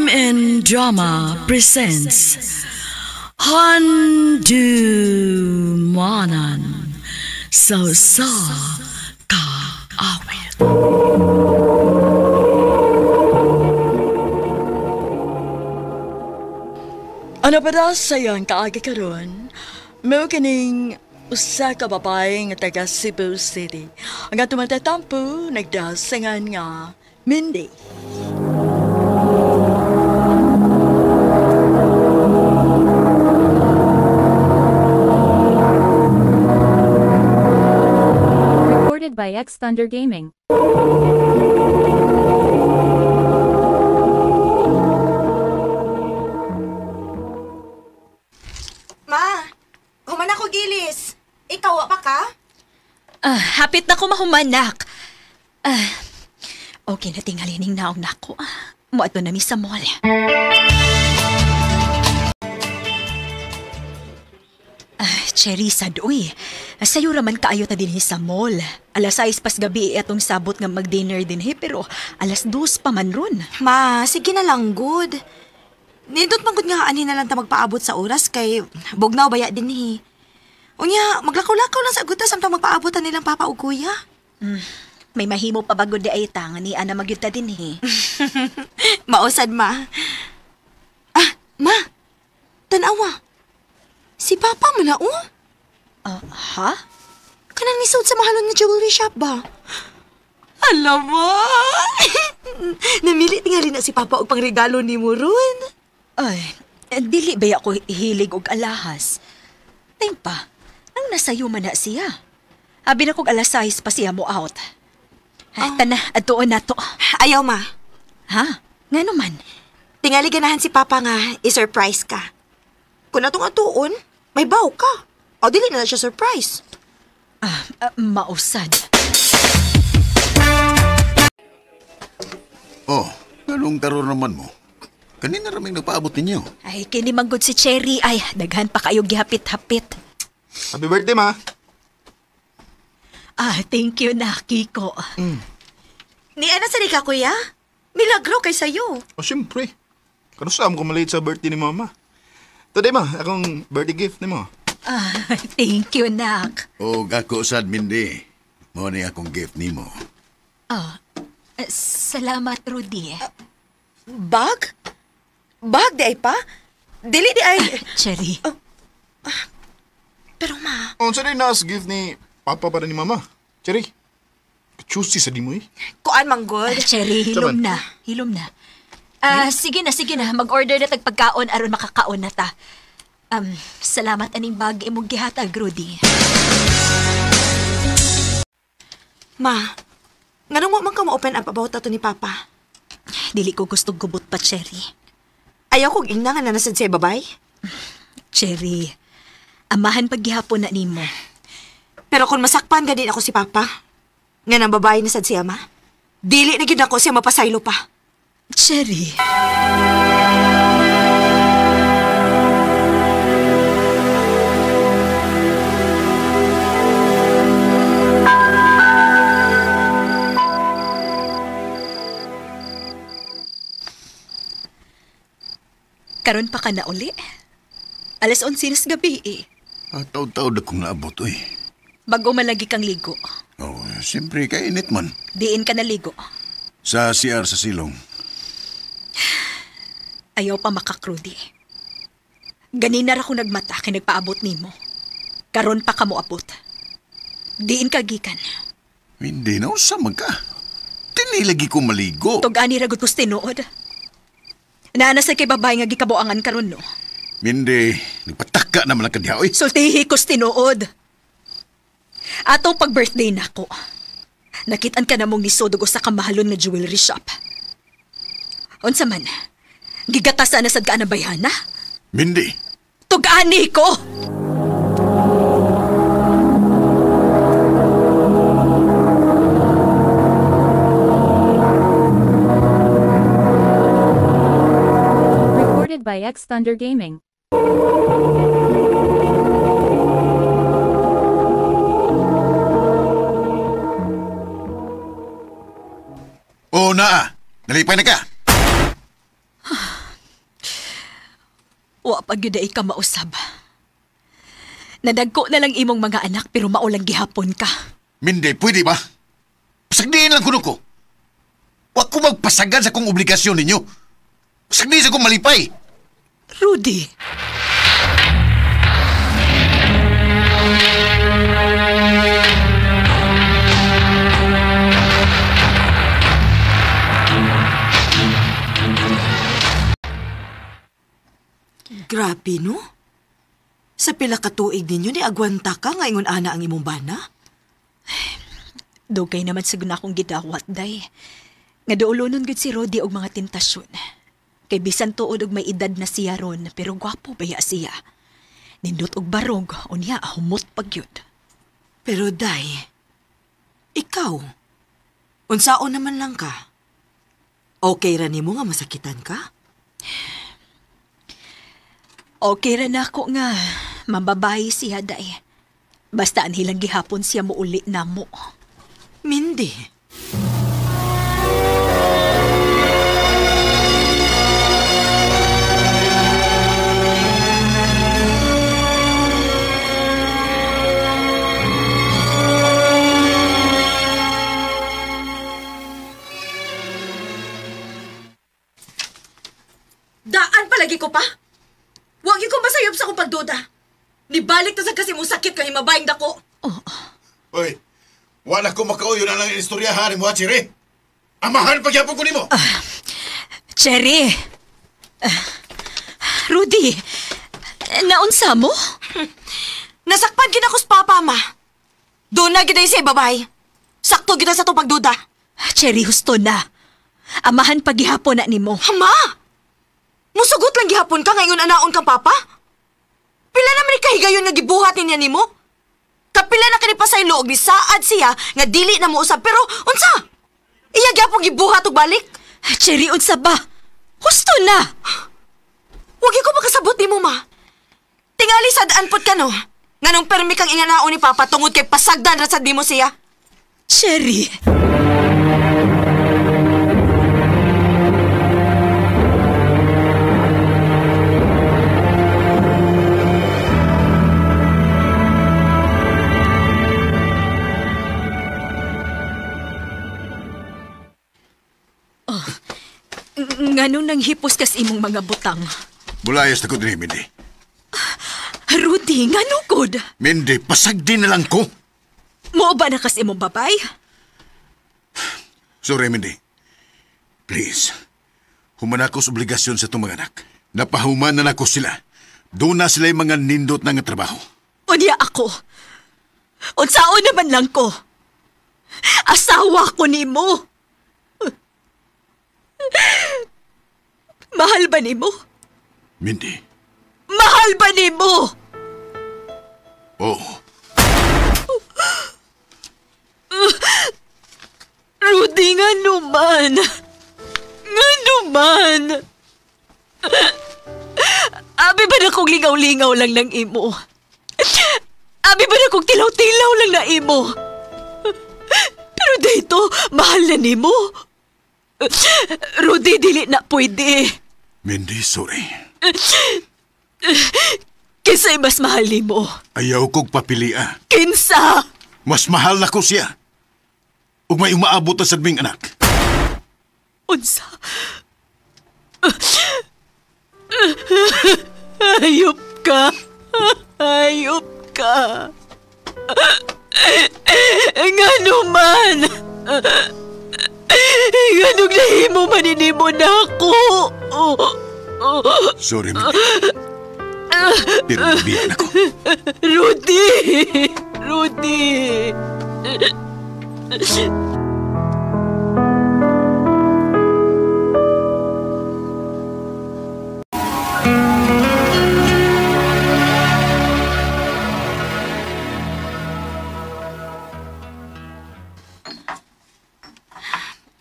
RMN Drama presents Handumanan sa sa Kaawit. Ano pa daw sayon kaagi karon? Mao kining usa ka babae nga taga Cebu City. Ang atong matatampo nagdasingan nga Mindy. Recorded by X Thunder Gaming. Ma, human ako gilis. Ikaw wa pa ka? Ah, hapit na ko mahumanak. Ah, okay na tingali ning naong nako. Moadto na mi sa mall. Ah, Cherry, sad uy. Sayo raman kaayo ta dinhi sa mall. Alas 6 pas gabi atong sabot nga mag-dinner dinhi pero alas 2 pa man ron. Ma, sige na lang good. Nindot man gud nga ani na lang ta magpaabot sa oras kay bugnaw baya dinhi. Unya, maglakaw-lakaw lang sa gutas samtang magpaabot ta nilang papa ug kuya. May mahimo pa bagod di ay ta nga ni ana magyud ta dinhi. Mausad ma. Ah, ma. Tan-awa. Si papa mo na oh. Ah, ha? Kanang nisod sa mahalon nga jewelry shop ba? Alam mo. Namili tingali na si papa og pangregalo nimo ron. Ay, dili ba ako hilig og alahas? Time pa, ang nasayo man na siya. Abi na kog alas 6 pa siya mo out. Ah. Tana, adtuon na to. Ayaw ma. Ha? Ngano man? Tingali ganahan si papa nga i-surprise ka. Kung atong atuon, may baw ka. O dili na siya surprise. Mausad. Oh, anong karoon naman mo? Kanina raming nagpaabot ninyo. Ay, kini manggod si Cherry. Ay, daghan pa kayo gihapit-hapit. Happy birthday, ma. Ah, thank you na, Kiko. Ni ana sa ka, kuya? Milagro kay sayo. O, siyempre. Kanusa mo kumalate sa birthday ni mama. Today, ma, akong birthday gift ni mo. Ah, thank you, nak. O, gako sad, Mindy. Mo ni akong gift ni mo. Ah, salamat, Rudy. Bag? Bag di ay pa? Dili di ay... Cherry. Pero ma, O, sa nas gift ni papa para ni mama. Cherry, choosy sa di mo eh. kuan man good. Cherry, hilom Saman. na. Hilom na. Ah, sige na, sige na. Mag-order na tagpagkaon aron makakaon na ta. Salamat aning bag imong gihatag, Rudy. Ma, nganong wa man ka mo-open up about ato ni papa? Dili ko gusto gubot pa, Cherry. Ayaw kog ingna nga nanasad siya babay. Cherry, amahan paggihapon na nimo. Pero kung masakpan ganin ako si papa, nga nang babae na sad siya ma, dili na gyud ako siya mapasaylo pa. Cherry. Karon pa ka na uli. Alas 11 na sa gabi eh. Ah, taod-taod akong naabot, uy. Bago malagi kang ligo. Oh, siyempre, kainit man. Diin ka naligo. Sa CR sa silong. Ayaw pa makakrudi. Ganina ra ko nagmata kay nagpaabot nimo. Karon pa ka moabot. Diin ka gikan. Hindi na, usa man ka. Tinilagi ko maligo. Tug-ani ra gud kus tinuod. Naana sa kay babae nga gikabuangan karon no. Mindy, nagpataka naman ang kadiha, uy. Sultihi kus tinuod. Atong pag-birthday nako. Nakitaan ka namong nisod og usa ka mahalon nga jewelry shop. Unsa man? Gigatasan na sad ka na bayhana? Mindy, Tug-ani ko! Recorded by X Thunder Gaming. Oh, naa. Nalipay na ka. Wa pa gyud ay ka mausab. Nadagko na lang imong mga anak pero maulang gihapon ka. Mindy, pwede ba? Pasagdiin lang kuno ko. Wa ko magpasagan sa kong obligasyon ninyo. Pasagdiin sa kong malipay. Rudy. Grabe, no? Sa pila ka tuig ninyo ni agwanta ka nga ingon ana ang imong bana? Dugay naman sa akong gidawat, day. Nga duolonon gud si Rudy og mga tentasyon. Kay bisan tuod og may edad na siya ron, pero gwapo baya siya. Nindot og barog, unya humot pag yun. Pero day, ikaw, unsaon naman lang ka? Okay ra nimo nga masakitan ka? Okay ra na ako nga mababay siya, day. Basta anhilang gihapon siya muuli na mo. Mindy. Daan palagi ko pa. Huwag ko masayop sa akong pagduda. Nibalik na sa kasi mong sakit kay mabayang dako. Oh. Oy, wala ko makauyo na lang istoryahan mo, Cherry. Amahan pagyapon ko nimo. Cherry. Rudy, naunsa mo? Nasakpan gid ako sa papa, ma. Doon na gid ay sa babay. Sakto gid sa itong pagduda. Cherry, husto na. Amahan paghihapon na nimo. Ama! Musugot lang gihapon ka ngayon anaon kang papa? Pila naman ni kahigayon nga gibuhat niya nimo? Kapila na kani pasaylo og nisaad siya nga dili na mousab pero unsa? Iya gyapon gibuhat og balik? Cherry, unsa ba? Husto na. Wag ko makasabot nimo, ma. Tingali sad anpot ka no. Nganong permi kang inganaon ni papa tungod kay pasagdan ra sad nimo siya. Cherry. Nganong nanghipos kas imong mga butang? Bulayas na ko din, Mindy. Rudy, nganong good? Mindy, pasagdi na lang ko. Mo ba na kas imong babay? Sorry, Mindy. Please, human ako sa obligasyon sa itong mga anak. Napahuman na nako sila. Doon na sila yung mga nindot na nga trabaho. Unya ako. Unsaon naman lang ko. Asawa ko nimo. Mahal ba nimo? Mindy. Mahal ba nimo? Oo. Rudy, nga naman. Nga naman. Abi ba na kong lingaw-lingaw lang ng imo? Abi ba na kong tilaw-tilaw lang na imo? Pero dito, mahal na nimo. Rudy, dili na pwede. Mindy, sorry. Kinsa'y mas mahal nimo? Ayaw kong papilia. Kinsa? Mas mahal na ko siya. Ug may umaabot na sa aming anak. Unsa? Ayop ka. Ayop ka. Nga naman. Nganong nahimo maninimo na ako. Sorry, Mindy. Pero nabiyan ako. Rudy! Rudy!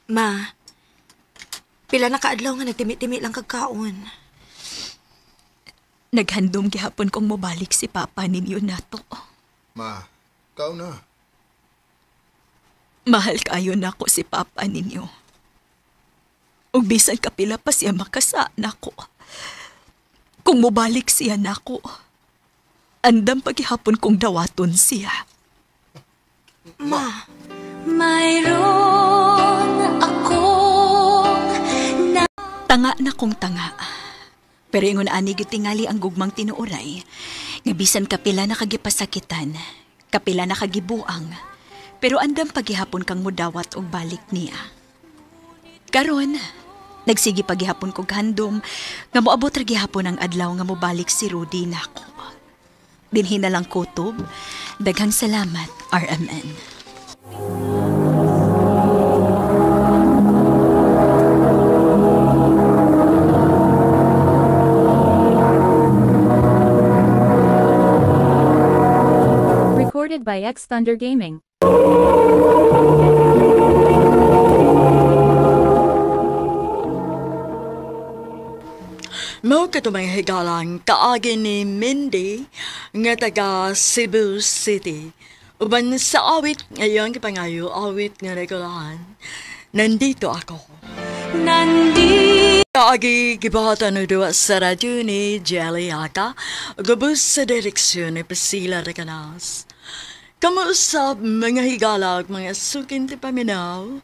Ma, pila na kaadlaw nga nagtimi-timi lang kagkaon. Naghandom gihapon kong mobalik si Papa ninyo nato. Ma, kaon na. Mahal kayo nako si Papa ninyo. Ug bisan kapila pa siya makasa nako. Kung mobalik siya nako, andam paghihapon kong dawaton siya. Ma, Mayroon akong Tanga na kong tanga. Pero ingon ani gyud tingali ang gugmang tinuoray, nga bisan kapila na kagipasakitan, kapila na kagibuang, pero andam paghihapon kang mudawat og balik niya. Karon, nagsige paghihapon kog handom nga moabot ra gihapon ang adlaw nga mobalik si Rudy nako. Dinhi na lang kutob. Daghang salamat, RMN. Recorded by X Thunder Gaming. Mao kato mga higalang kaagi ni Mindy nga taga Cebu City. Uban sa awit ngayon kipangayo awit nga regulahan. Nandito ako. Nandito Kaagi gibuhatan og duwa sa radyo ni Jelly Aka, gubos sa direksyon ni Priscilla Recanas. Kamuusap mga higala ug mga sukin ti paminaw,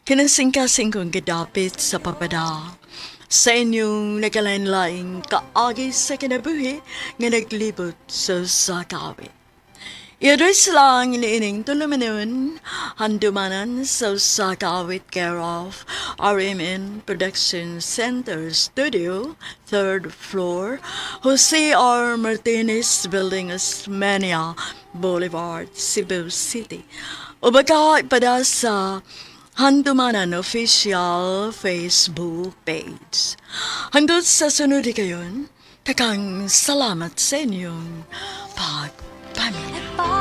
kinasingkasing kong gidapit sa papada. Sa inyong nagkalain-laing kaagi sa kinabuhi nga naglibot sa sakawit. I-address lang iniining tulumanon, handumanan sa Sakawit care of RMN Production Center Studio, 3rd floor, Jose R. Martinez Building, Osmeña Boulevard, Cebu City. O baka ipada sa Handumanan Official Facebook page. Hangtod sa sunod kayon, takang salamat sa inyong pagpaminaw.